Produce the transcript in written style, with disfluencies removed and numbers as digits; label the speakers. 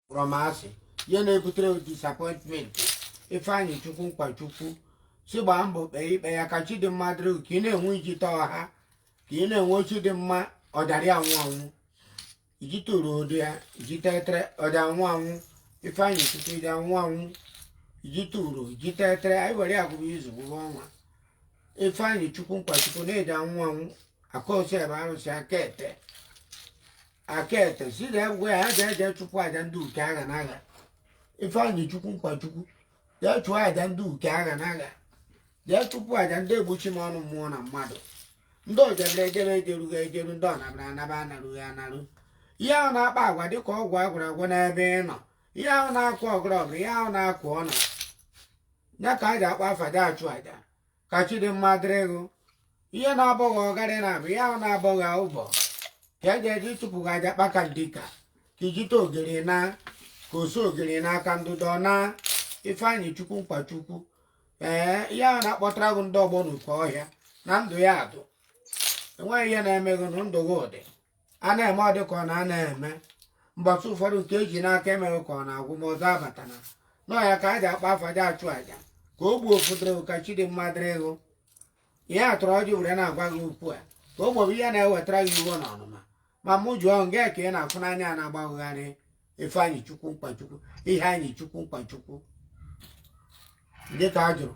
Speaker 1: Kpọrọ m asị, ihe na-ebutere disappointment. Ifeanyị Chukwu Nkwachukwu si gbaa mbọ kpee ikpe ya ka chi dị mma dịrị gị, ka ị na-enwe ijite ọha, ka ị na-enwe chi dị mma. Ọdara anwụ anwụ ijite orodo ya, ijite etere ọdị anwụ anwụ. Ifeanyị Chukwu ịdị anwụ anwụ, ijite uro, ijite etere, anyị were ya gụrụ izu, gụrụ ọnwa. Ifeanyị Chukwu Nkwachukwu na-eji anwụ anwụ aka ose ebe arụsị aka ete aka ete si na egwu ya ha jee jee chụpụ aja ndị uke agha n'agha. Ifeanyị Chukwu Nkwachukwu, jee chụọ aja ndị uke agha n'agha, jee chụpụ aja ndị egbuchi m ọnụ mmụọ na mmadụ, ndị ojebere ejebe ejerughị ejeru, ndị ọnabara anaba anarughị anarụ. Ihe ahụ na-akpa agwa dịka ọgwụ agwụrụ agwụ n'ebe ị nọ, ihe ahụ na-akụ ọgọrọgọ, ihe ahụ na-akụ ọna ya ka a ji akpọ afa je achụ aja ka chi dị mma dịrị gị. Ihe na-abọghị ọgarị na-abụ ihe ahụ na-abọghị ụbọ ka eji eji ịchụpụ gị aja kpaka ndika ka ijite ogiri na ka osu ogiri n'aka ndụdọ na. Ifeanyị Chukwu Nkwachukwu, ee, ihe ahụ na-akpọtara gị ndị ọgbọ n'oke ọhịa na ndụ ya adụ, enweghị ihe na-eme gị na ndụ gị ụdị a na-eme, ọ dị ka ọ na a na-eme mbọchị ụfọdụ nke eji n'aka emeghị ka ọ na-agwụ ma ọzọ abatana n'ọya ka a ji akpa afa ji achụ aja ka o gbuo ofudere ka chi dị mma dịrị gị. Ihe a tụrụ ọjị were na-agwa gị okwu a ka o gbobe ihe na-ewetara gị iwe na ọnụma. Ma mụ jụọ nga ka ị na-afụ n'anya a na-agbagharị. Ifeanyị Chukwu Nkwachukwu, ihe anyị Chukwu Nkwachukwu, ndị ka a jụrụ.